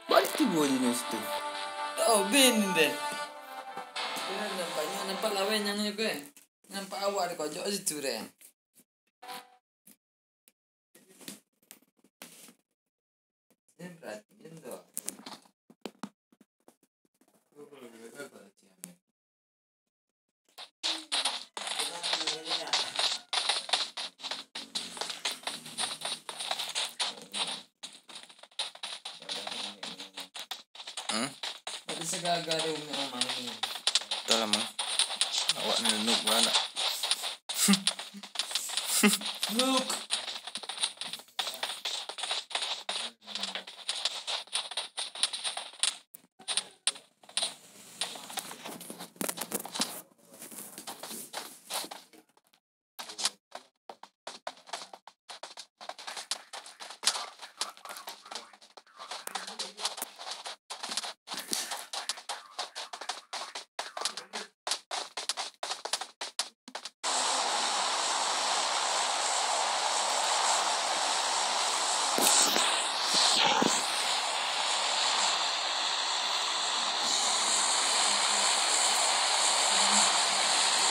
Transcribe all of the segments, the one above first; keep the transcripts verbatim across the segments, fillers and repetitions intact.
Baliak tibo je nyo situ. Oh, bin deh. Nampaknyo, nampak lawan nyo ko, eh. Nampak awak dikojok situ deh. Ini berarti endo. Hmm? Ada segala-gala yang main. Betul lah, Mang. Awak ni noob lah nak. Noob.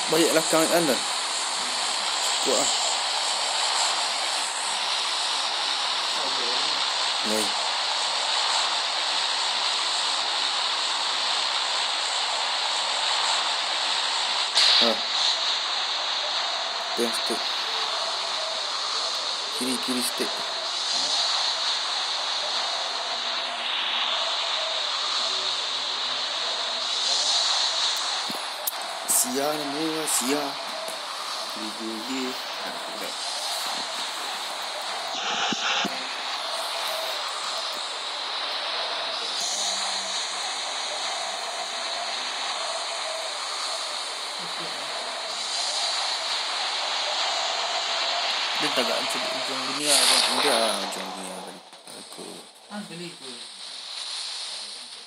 Baliak lakang kan dah. Kuat ah. Baik. Ah. Tengah situ. Kiri, kiri situ. Sia namo, sia. Gigi. Dia tagak ancak di ujung dunia tu. Dia ujung dunia tadi. Aku. Ah, beli tu.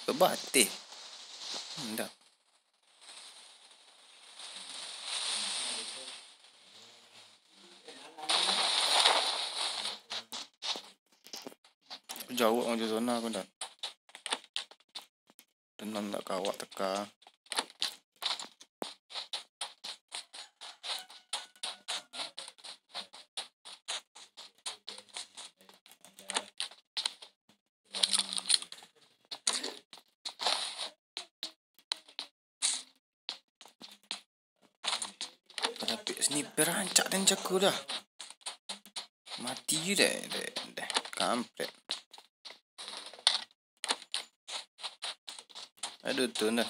Kebatih. Indak. Jauah jo zona ko ndak. Tenang, ndak ka awak teka. Padapek sniper rancak den jago dah. Mati je deh, deh, deh. Kampret. Aduh, tu dah.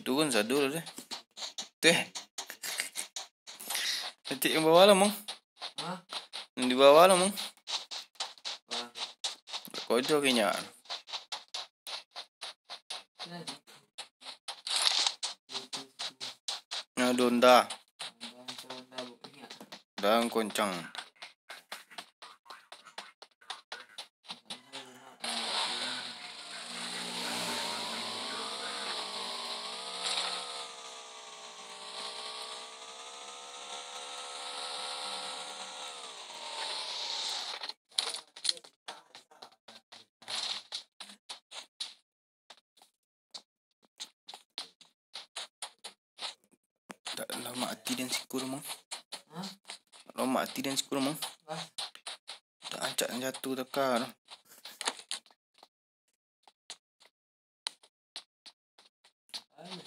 Turun sado lah deh. Teh. Ketik yang bawah lah, Mang. Hah? Yang di bawah lah, Mang. Apa? Kojo kayaknya. Nah, donda. Dan koncang. Tak, lah mati den siko tu, Mang. Hah? Lah mati den siko tu, Mang. Wah. Tak ancak jatuh taka tu. Aduh.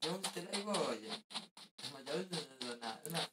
Jauh situ lai ko je. Sama jauh tu, tu, tu, nak, tu nak.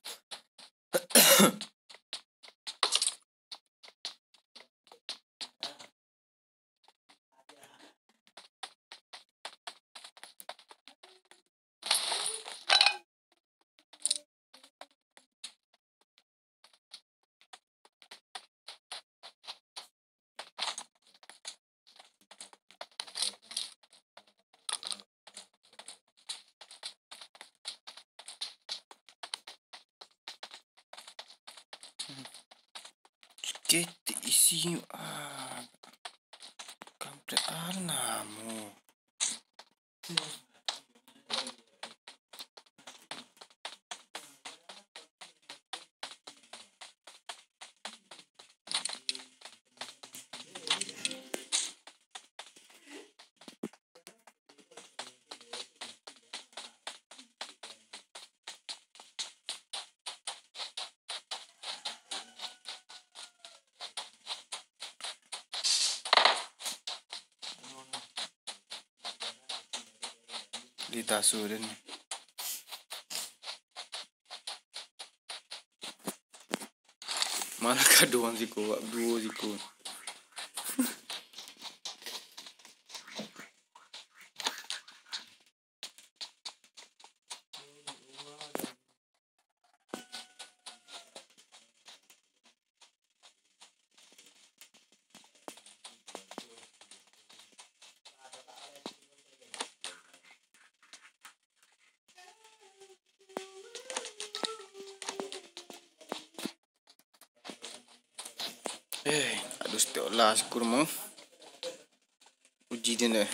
Ketek isi, ah. Kampret, ah, namo. di tasu den. Malah kaduang siko, wak duo siko. Eh, aduh, setiap lah syukur mau. Uji dia dah.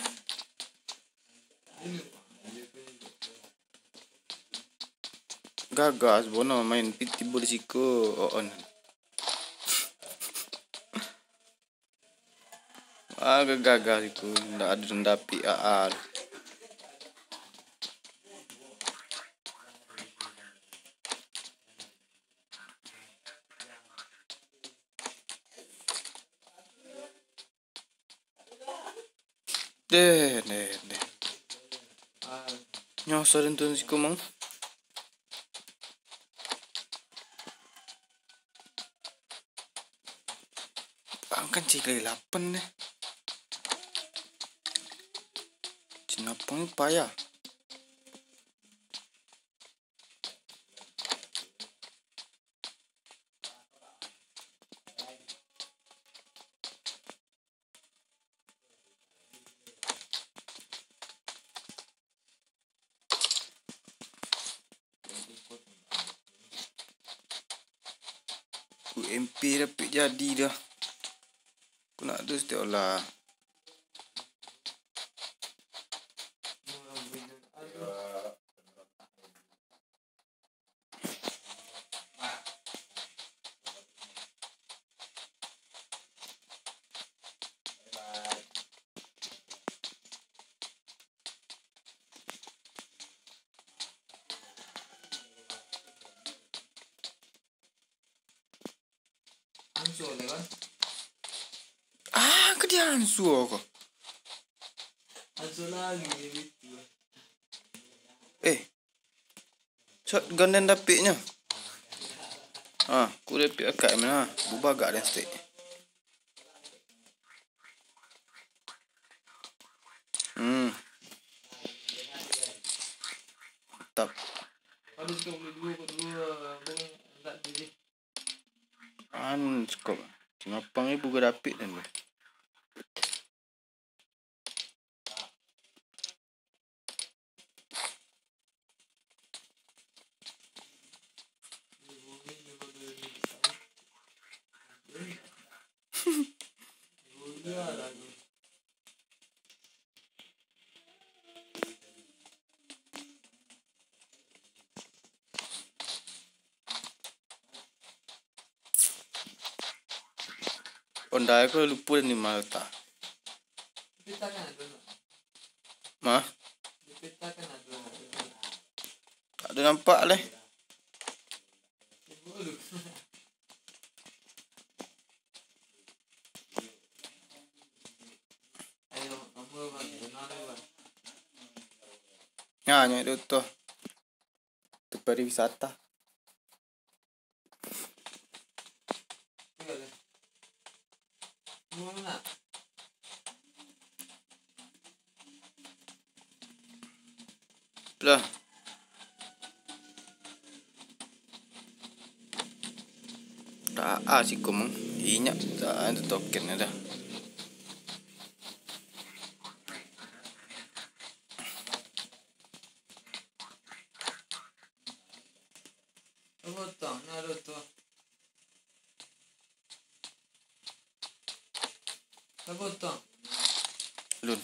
Gagas bono main piti bola siko, oh, on. Ah, gagas itu, ndak ada, ndak dapik, ah, ah. Deh, deh, deh. Nyoso den tu siko mang. Angkan cili lapan deh. Cinapang ni payah. U M P dapik jadi dah. Ku nak tu setiap lah. Ansua lah, kan? Ah, ka dia ansua ko. Ansua lagi, dia itu. Eh. Shotgun den dapiknyo. Ah, ku dapik akak mah. Bubagak den stek. Hmm. Mantap. Anu, skop. Cinapang ibu ga dapik den tu. Onda ko lupo di ma ta. Mah? Tak ado nampak leh. Nah, nyo itu tu. Tu pariwisata. Lah. Tak asik ko mang. Inyak tak ada token dah. Potong, nah, tu. Potong. Lun.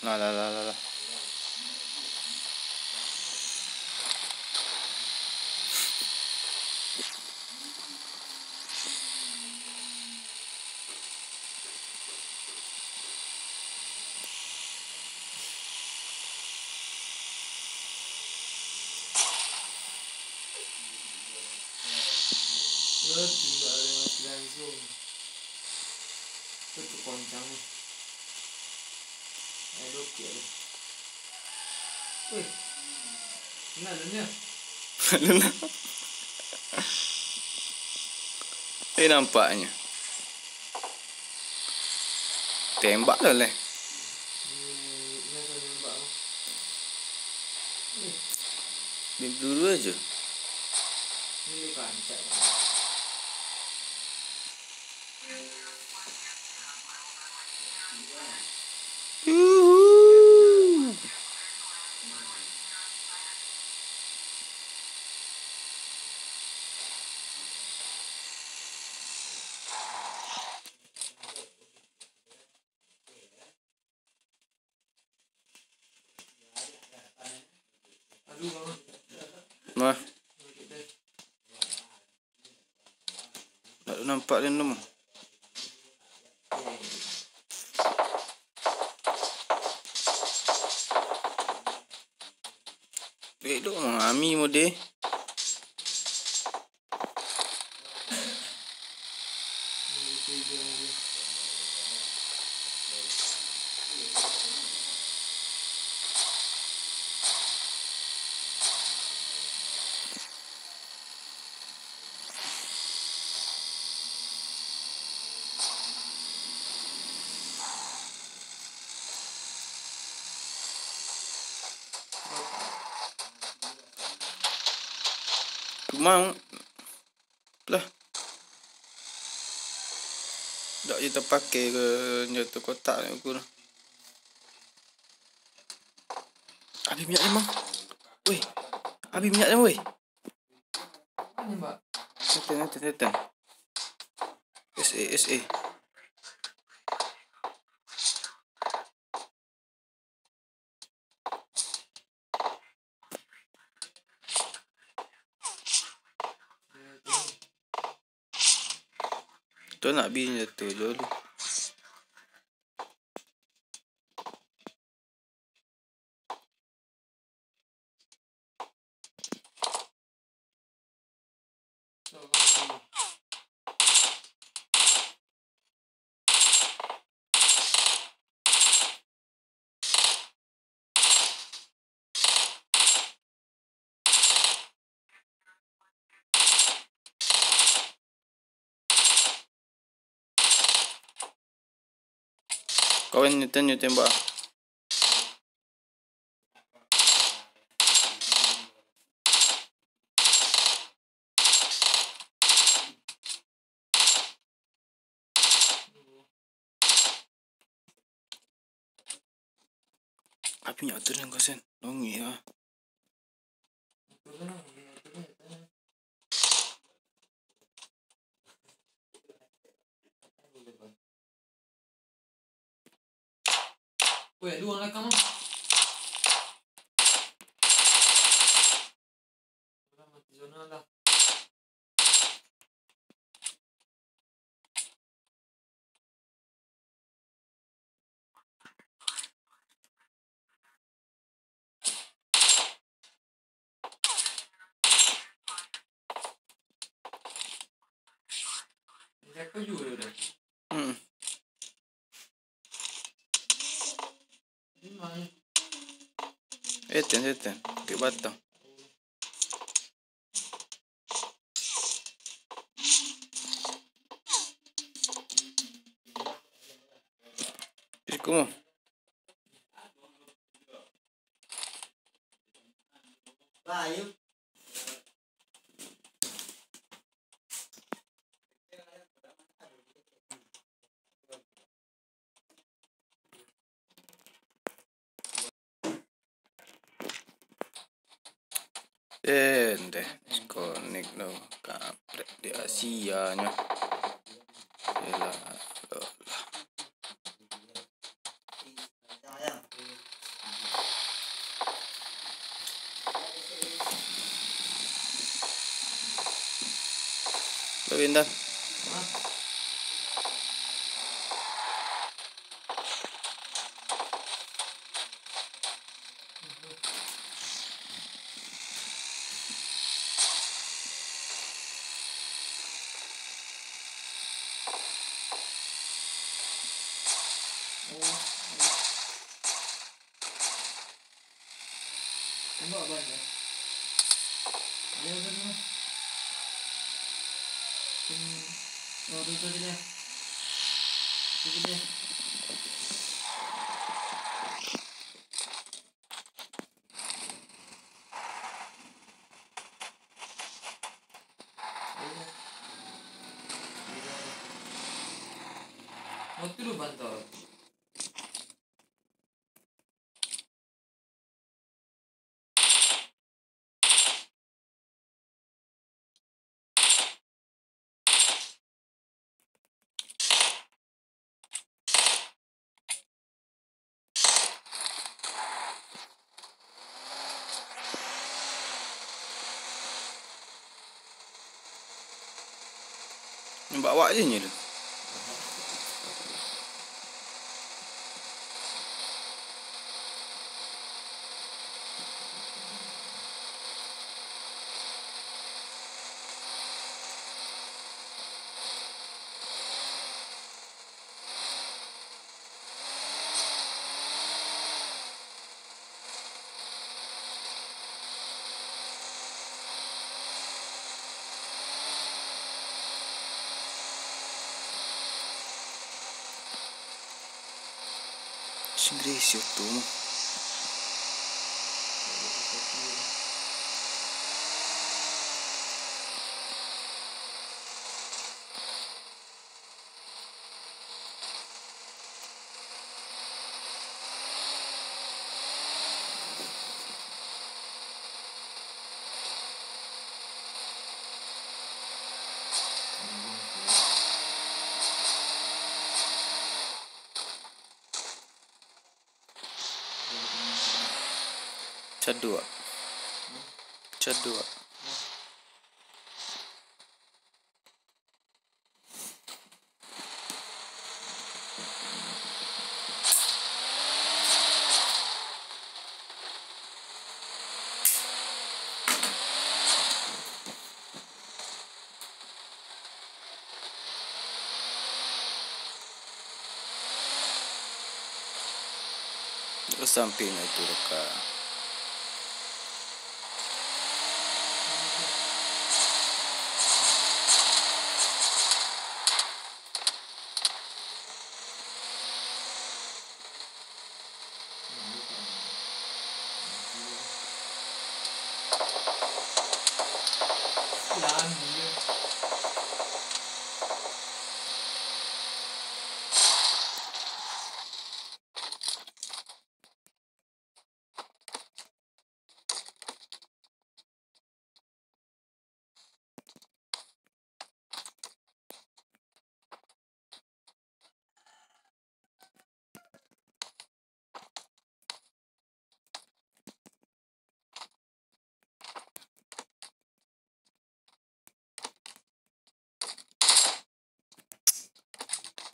Lah, lah, lah, lah, lah. Tindak ada mati langsung. Itu tu koncang ni. Ayo dokek tu. Weh. Nah, dunia. Dunia. Eh, nampaknyo. Tembak lah, leh. Di, di, di, tembak tu. Di dulu aja. Ini kancak. Yuhu. Mah. Ndak nampak den tu mah. Dek tu mah, ami mode. Cuma lah. Dak je tapakai ke nyo tu kotak ni ukur. Habis minyak dah, Mang. Weh. Habis minyak dah, weh. Ini, Mbak. Teten, teten, teten. S A, S A. Tu nak bini tu dulu. Kawan nyo tembak. Api nyo turun, kasian. Longik ah. Weh, lu urang lakang tu. Mati zona lah. Hmm. Eten, eten. Bukik Batang. Iko mah. Eh, ndeh, disconnect lo. Kampret, di Asia nyo. Yalah, alah. Lo, Intan. Tembak ban, ya. Ayo, ban, Mas. Hmm. Oh, tu, tu, tu, tu. Tu, tu, tu. Ayo. Mau tu lu bantu. Nembak awak je nyo tu. Sing risih tu mah. Caduak. Caduak. Sampai itu dekat.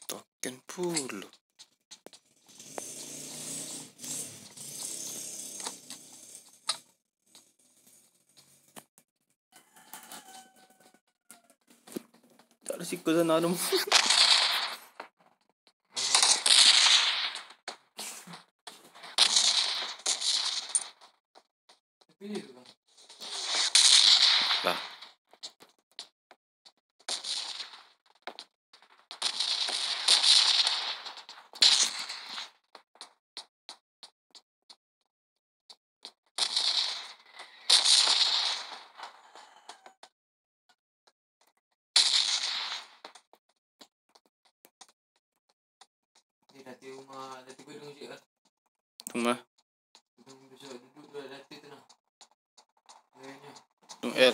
Token pulo. Tak ada siko sana tu. Lah. Tunggu lah. Tunggu L.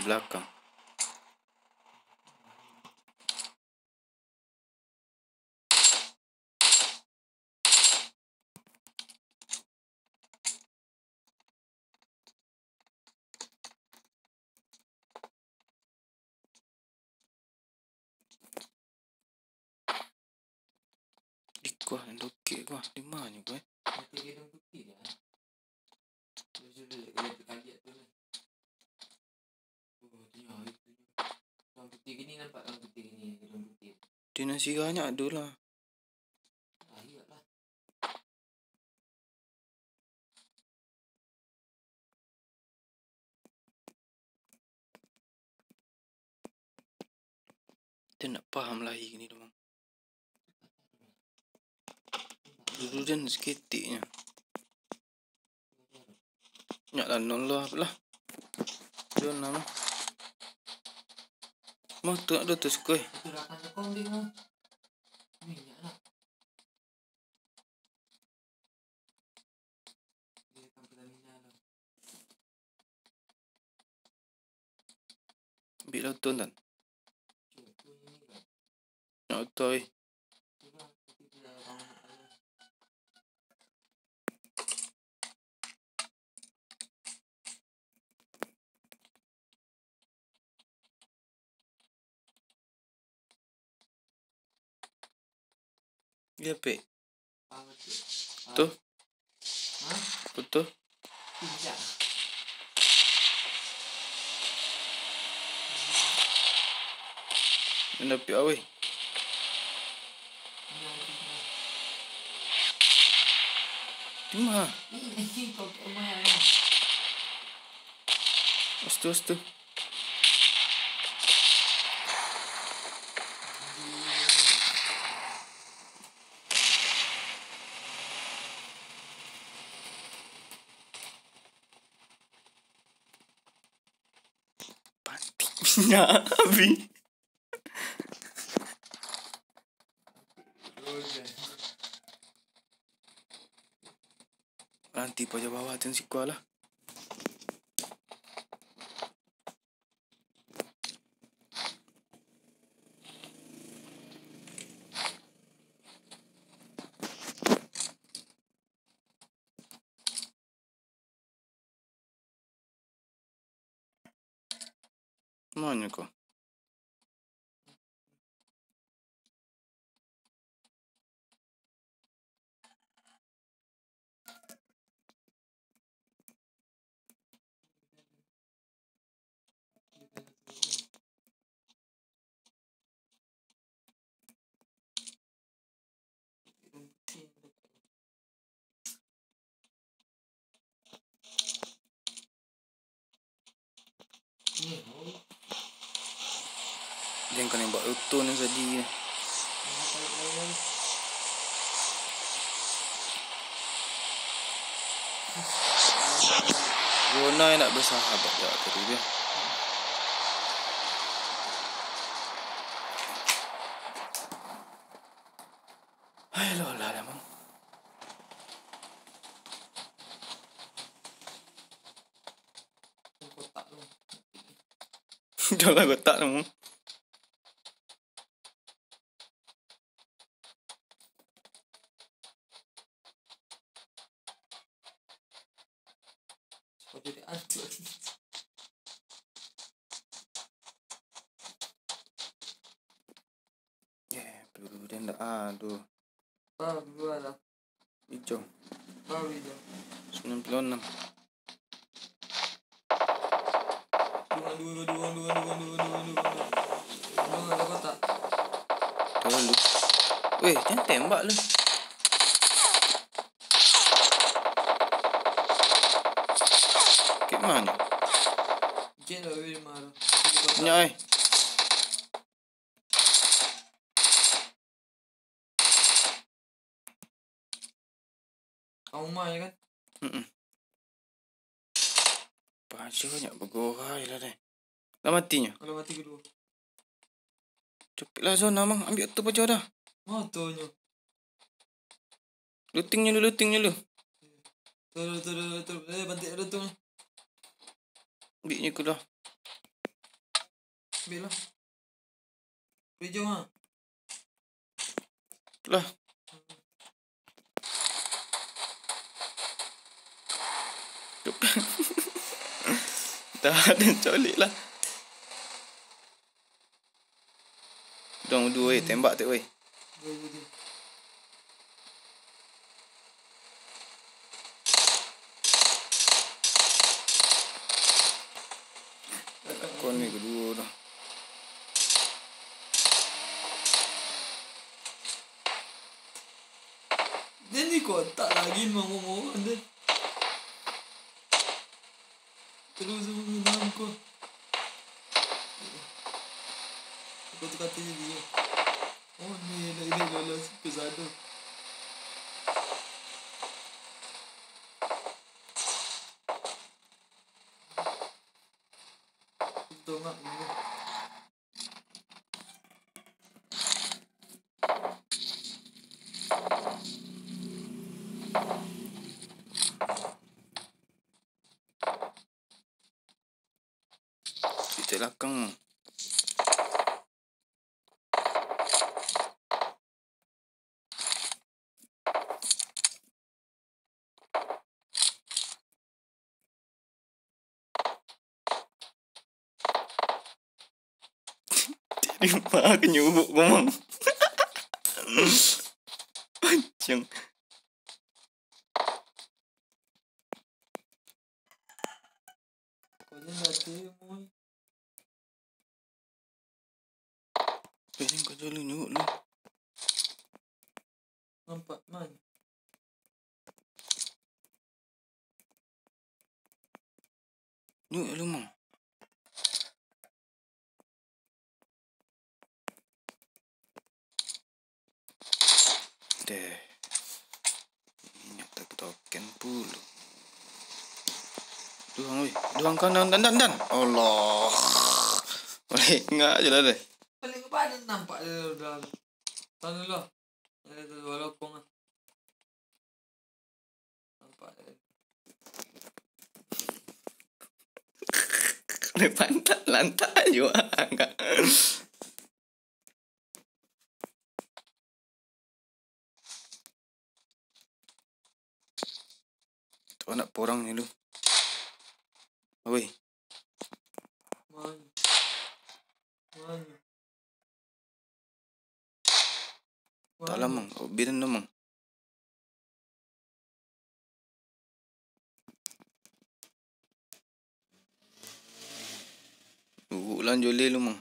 Belakang. Ih, kuah, dokek kuah. Di ma nyo kuah? Di nan sirah nyo ado lah. Kito ndak paham lai kini tu, Bang. Dulu den saketek nyo. Nyak lah, nol lah, apolah. Zona mah. Mah tu nak do tu sukui. Ambiak lah oto, Tan. Nak oto, eh. Iya, Pek. Tu. Hah? Betul. Tidak. Indak piak, weh. Di ma? Astu, astu. Pantiknya habis. Nanti paja bawah tu sikua lah. Manyo ko? Jan kanai bak oto ni tadi. Zona nak bersahabat je tadi tu. Hai, lo lah, lah, Mang. Jan lah kotak tu, Mang. Sepatu dia antuk. Eh, peluru dia ndak ado. Ah, dua lah. Hijau. Baru hijau. Sembilan puluh enam. Dua, dua, dua, dua, dua, dua, dua, dua, dua, dua. Dua, ada kotak. Tahu lu. Weh, jangan tembak lu. Kek mana? Jen lah, weh, marah. Nyak, eh. Ka rumah je kan? Mm-mm. Paja banyak bagora je lah deh. Lah mati nyo? Kalau mati kedua. Capeklah zona, Mang. Ambiak tu paja dah. Motonyo. Looting nyo lu, looting nyo lu. Tu, tu, tu, tu, tu. Eh, bantik ada tu. Ambiak nyo ku dah. Ambiak lah. Hijau, ha. Lah. Dah ada colik lah. Dong dua, weh, tembak tu, weh. Dua, dua, dua. Dia ni kotak lagi, mangko-mangko dia. Terus mengenang ko. Aku tu kata jadi dia. Oh, ni dah, dah lolos ke satu. Tongak ni. Di balakang. Jadi mah ka nyuruak ko, Mang. Pancing. Kau ni mati, Mang. Pening kau jual nyuruak lu. Nampak, man. Nyuruak lu, Mang. Deh. Minyak tak token pulo. Duang, weh. Duang kanan, dan, dan, dan. Allah. Weh, ngak je lah deh. Paling ke badan nampak dia dah. Tahan dulu lah. Ada tu dua lokong lah. Nampak dia. Dia pantat lantak je, wah. Tu anak porang ni lu. Oi. Man. Man. Talam, Mang. Obiran tu, Mang. Uruk lah joleh lu, Mang.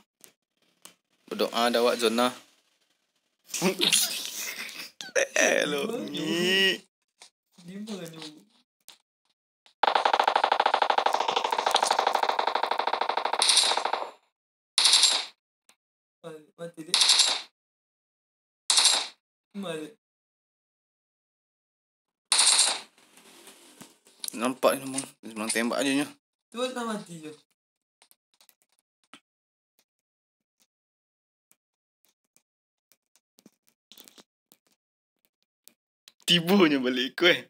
Badoa dah awak zona. Eh, lo ni. Di mana ni? Mati, mati dek. Mati. Nampak ni, Mang. Dia tembak aja nyo. Tu lah mati je. Tibo nyo balik ko, eh.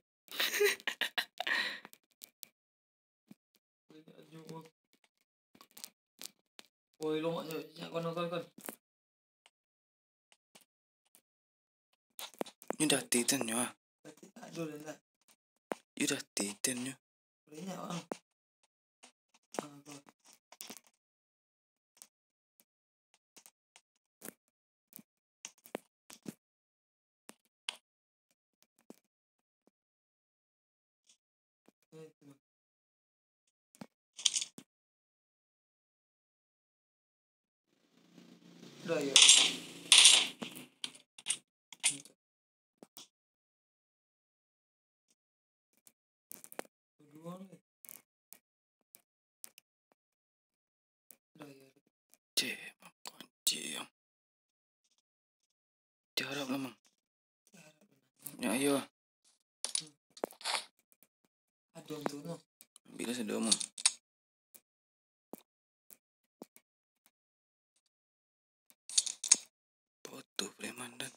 Oi, lomak nyo, nyo kon, kon, kon. Nyo dah titen nyo ah. Berarti tak ada dah. Nyo dah titen nyo. Banyak, Bang. Ah, tu. Dah, ya. Cek, makan, cek. Tiarap lah, Mang. Nyo, ayo. Ambil lah sado, Mang. Foto preman dan.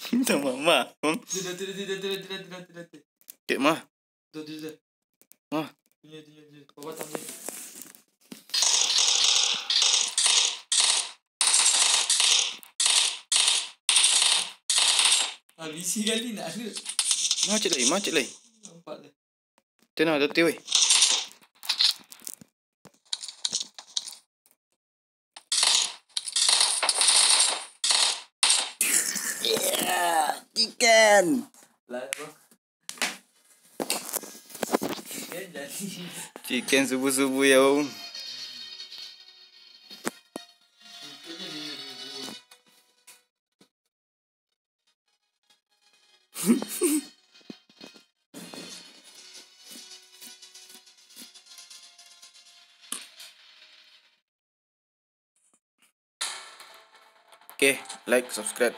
Minta mama. Tidak, tidak, tidak, tidak, tidak, tidak, tidak. Kek mah. Tuh, tuh, tuh. Mah. Tunjuk, tunjuk, tunjuk. Bawa tangan. Habis sekali nak ada. Macet lagi, macet lagi. Nampak dah. Tena, ada tiwi. Chicken. Lah, bang. Chicken subuh-subuh yo. Oke, like, subscribe.